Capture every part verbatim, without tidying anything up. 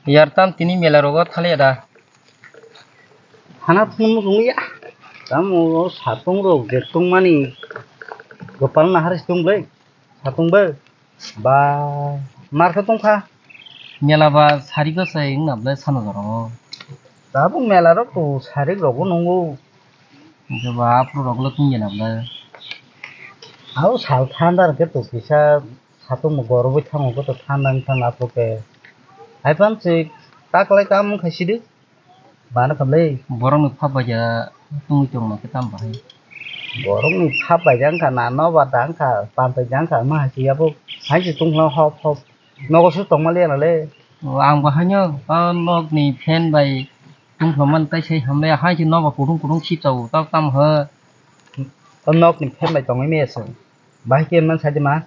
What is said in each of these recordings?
Yar tam tini mela rogo thaliya da. Hana thung rung ya. Tam o satung rok je tungmani gopal nahar si tung ble. Satung ble. Ba, mar khe tong kha. Mela ba sari go sai wng na ble sano jora o. Tabuk mela rok to sari rok bo nungo. Hingke ba aphuru rok le tong ya na ble. Au sal thanda hingke to kisa satung bo goroboi thango khe to thanda wng thang aphuru khe. Hai phan se taklai kam wng kha sidi. Bana khamle. Borokni phap bai ja tongwi tongma khe tamo bahai? Borokni phap bai ja wngkha na, nobar da wngkha, pantai ja wngkha, ma hai se abo hai se tongkha hop hop. Nogo se tongma le ya le. O, ang bo haino o nokni fan bai tongkha man tai sai hamle hai se nogo kutung kutung sip tau tamo he. O nokni fan bai tongwi maya se. Bahai khe man sai de ma.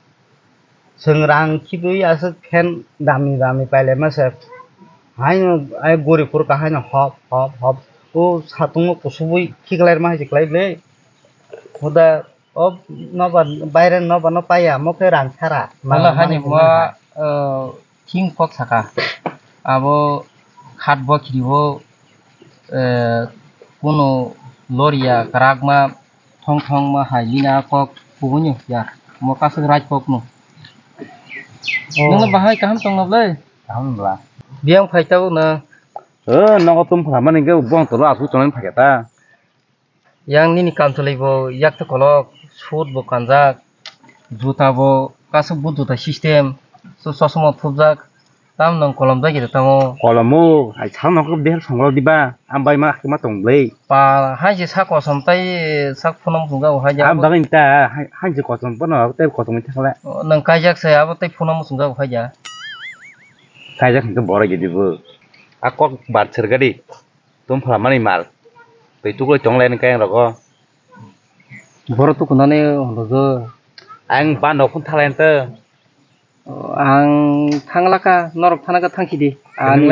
Chwng rang khibwi aswk fan dami dami pailaima se. Haino ai gori phuru ka haino hop hop hop. O satungo kusubui khiklairma hai se klai ble. Huda o nobar baire nobar no paiya mo khe rang sara. Wala hani ma, eh, king kok saka. Abo khat bo khiribo, eh, kuno loriya kwrak ma. Thong thong ma hai nini a kok kubui ya. Mo kasu rai kok no. Oh. Nung bahai kaham tong no ble? Kaham bla. Biang phai tau na. Eh, nogo tum phra mani ge bong tolo asu chonai phai ta. Yang nini kam chalai bo yak to kolok, suit bo kanjak, juta bo kasu but juta system, so chosma thupjak. Tam nang kolom jagi da tamo. Kolomo, ai sal nang kok behel songlo diba, am bai ma hakhe ma tong ble. Pa, hai je sak kosom tai sak phunam sung jago hai ja. Am bagin ta, hai, hai je kosom bono, tai kosom ni thakla. O, nang kaijak sai abo tai phunam sung jago hai ja. Kaijak hingke borok gidi bo. A kok bar ser gadi. Tum phala mani mal. Twi tuklai tong lai nang kayang rogo. Borok tukunani hwnjago. Ang ba nokphun thalai nang to. O, ang thanglakha, norok thanakha thangkhidi. Ani,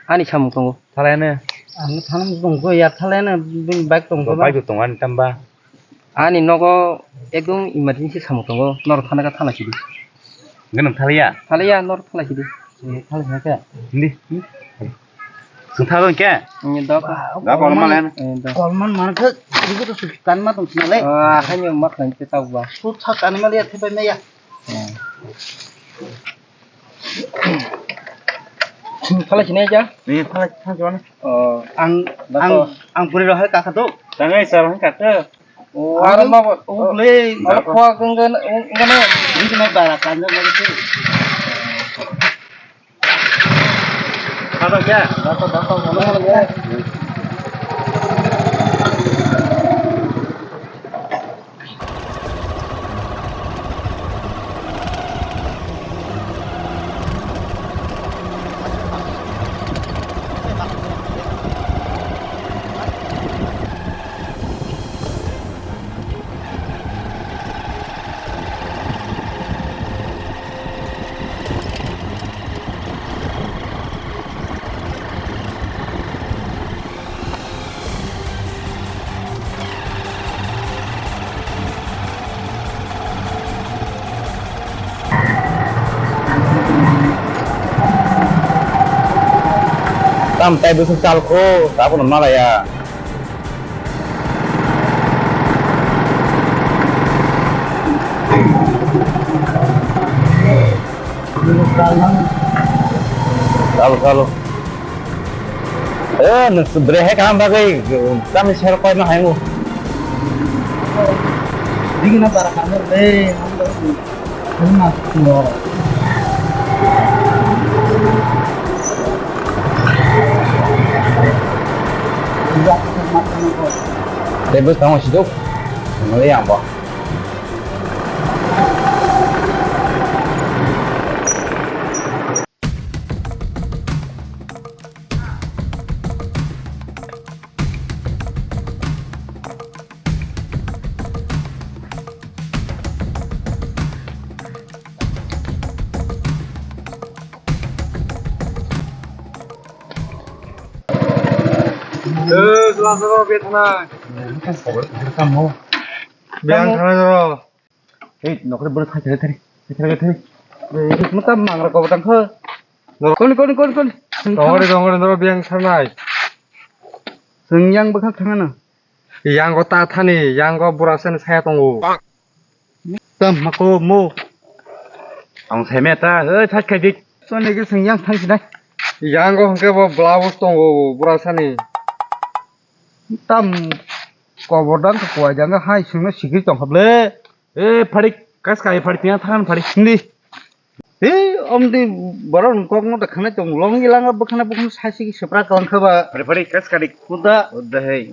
ani samung tongo. Thalai nang. Ang thanam tongo ya, thalai nang bini bike tongo. Bike bo tongo ani tamba. Ani nogo ekdom emergency samung tongo, norok thanakha thanglaisidi. Hwnkhe nwng thalaiya? Thalaiya, norok thanglaisidi. Thalai kha khe? Hindi. Chwng thalai khe? Dok. Dok, kolman man. Kolman man khe, ibu to sufi kan ma tong sinale. Ah, haino ma khan khe tau ba. Sut sak ani maliya thepai maya. Thalai sini aja. Ni thalai thalai jona. Oh, ang, ang, ang puri rohai kakha tu. Tangai sar hai kakha. Oh, aro ma bo. Oh, le. Aro khwa genggen, genggen. Ini kena bara kanjak lagi tu. Dato ya. Dato, dato, dato ya. Tam tai bwswk chal kho, tabukno malaya. Chalo, chalo. Eh, nwng bre hai kaham bagwi, kami sero koi no hai mo. Digi na para kamar le, hamda na no. Tebus tamo siduk, ngali yang bo. Eh, kelas berapa, Bang? Kamu. Biang sana dulu. Eh, nokre bro, thai, thai, thai. Thai, thai, thai. Eh, mata mangra kau batang khe. Koni, koni, koni, koni. Tongori tongori norok biyang sanai. Chwng yang bwkha thangano. Yango ta thani, yango bura sani saya tongo. Tam mako mo. Ang saimaya ta, oi thak khai dik. Soni ke chwng yang thang sinai. Yango hwnkhe bo blouse tongo bura sani. Tam kobor dang kha kuai dang kha hai sungno sikri tong kha ble. E pharik kas kai pharik tiya than pharik hindi. He omdi borok ni kok no da khanai tong long ilanga bwkhana bwkhana sai sigi sepra kalang kha ba. Pharik pharik kas kai. Kuda. Kuda hai.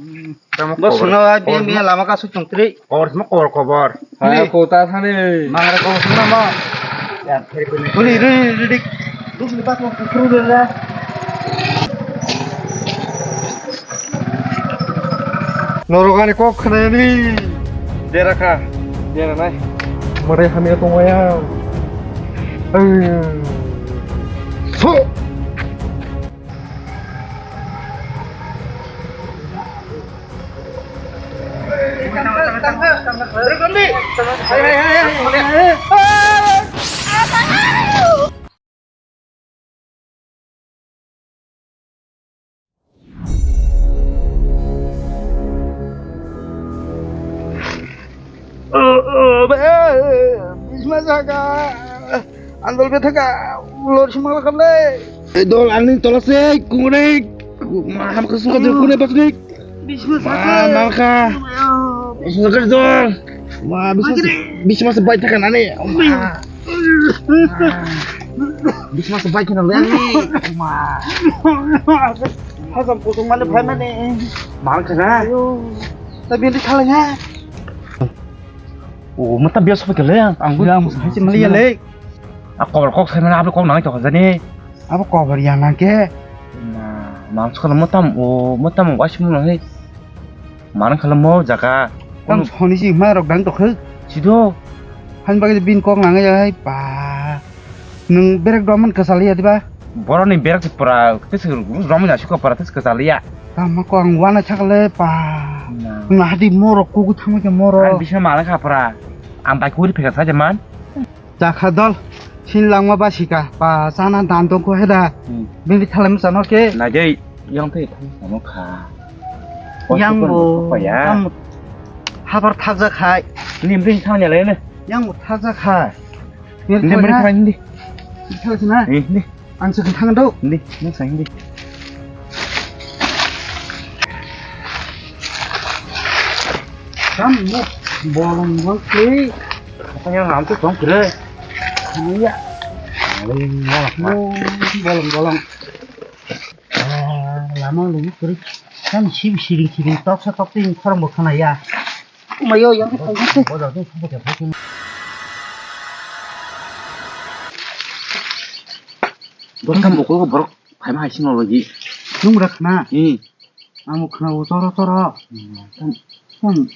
Bo sungno ai bi mi lama ka su chungtri. Kobor sima kobor kobor. Hai ko ta thani. Mangra kobor sima ma. Ya pharik pharik. Ri ri ri ri. Dusni bak mo kukru ri ra. Norok ani kok khnaini. Dera kha. Dera nai. Mare hamya tongmaya. Ai. So. Bisma saka, andol bethaka, lor sumala kable. Dol ani tola se kungre, maham khasung khadir kune basni. Bisma saka. Ma nalkha. Bisma saka dol. Ma bisma, bisma se bai thaka nani. Bisma se bai khana le ani. Ma. Hasam kusung male phai mani. Mang khana. Ta bini thala ya. O mata biya sopa kele ang. Ang biya mo sai mali ya le. A kobor kok sai mani abo kok nang to jani. Abo kobor ya nang ke. Ma, mang khana motam o motam wasim nang he. Manang khala mo jaga. Tang soni si ma rok dang tokhe. Sido. Han bagwi bin kok nang ya hai pa. Nung berek doman kasal ya diba? Boroni berek si pura tes romi na suka pura tes kasal ya. Tama ko ang wana chakle pa. Na. Nung hadi moro kugu thangma ke moro. Ang bisa manang kha pura. Ang bai kuri pheka sa jaman. Chakha dol, sin langma basika, pa chana dan tongkho heda. Hmm. Bini thalai masa no ke. Naidei, yang tei thang samo kha. Yang bo, yang bo habar thakjak khai. Nim ring thang ya le ne. Yang bo thakjak khai. Nim ring thang di. Thang sina. Ni. Ang se thang do. Hindi, nung sa hindi. Kam mo bolong bang kli. Apa yang ram tu tong kre? Iya. Bolong bolong. Bolong bolong. Ah, lama lagi kri. Kan sib siring siring tok sa tok ting khorang bo khana ya. Mayo yang. Borok tam bokol borok phaima hai sino logi. Nung rak na. Hmm. Ang khna o toro toro. Hmm.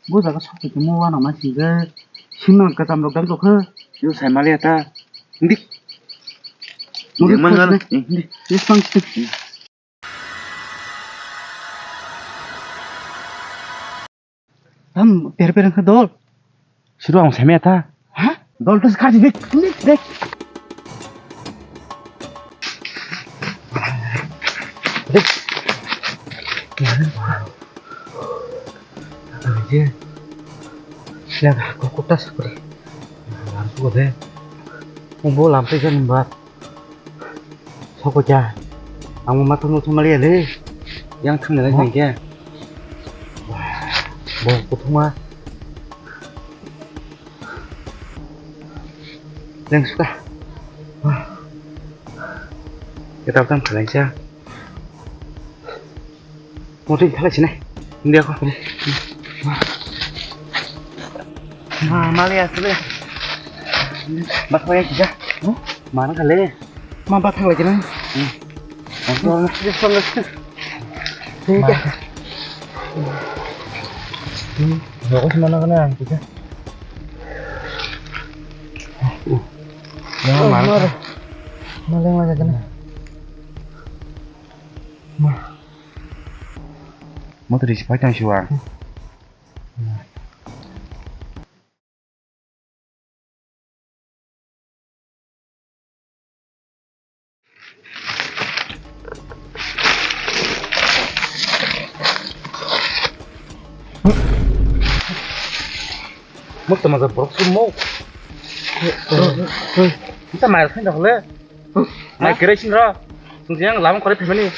Bo jaga sok ke mo wana ma singe. Simang ka tam rok dang dokhe. Yo sai mali ata. Ndik. Ndik man gan. Ndik. Yes, thanks. Tam per per kha dol. Suru ang semia ta. Ha? Dol tas kha dik. Dik dik. Dik. Aje. Siang aku kutas kuri. Lampu de. Umbo lampu jan bat. Sokoi cha. Ang ma thangno thangmaliya le. Yang thangna lai thangkhe. Bo kuthuma. Leng suka. Kita tang khalai cha. Motor thalai sinai. Hindi ako. Ma, mali asli. Bakla ya kita. Mana kali? Ma bathang lagi na. Masuk. Ini ka. Bagus mana kena kita. Ya, mana? Maling lagi kena. Ma. Motor isi pai tang siwa. Muk tama ja borok sumuk. Kita mai khain dah le. Mai kere sin ra. Sung jang lam kore pemani.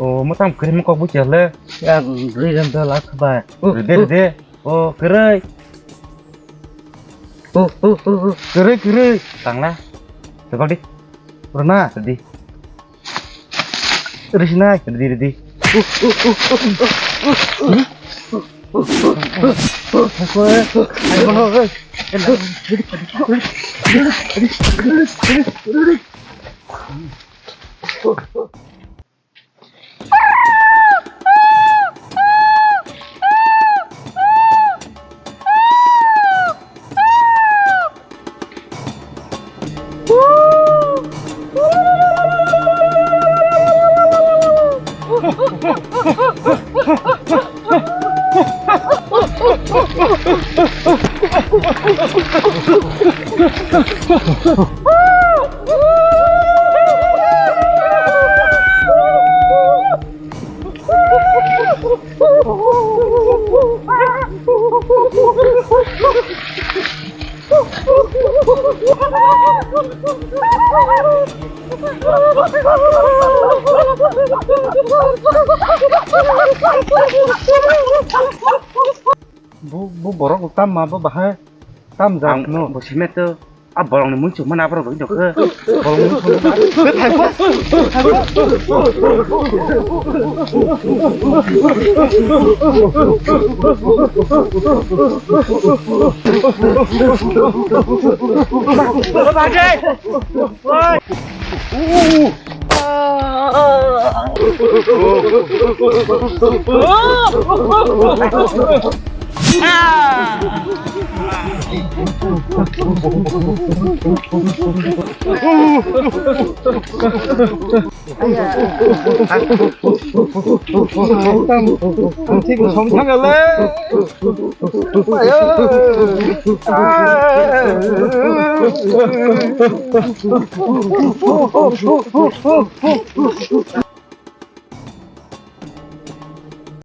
Oh, mo tam kere mo kok bu chale. Yang ri jan da lak ba. Rede, rede. Oh, kere. Kere, kere. Tangla. Sekali. Rona. Redi. Redi sinai. Redi, redi. Bu, bu borok tam ma bo bahai tam jak no. Bo sime to a borok ni muichuk mana borok bai dokhe. Borok ni muichuk mana. Tam, tam thik bo som thang le. Ayo.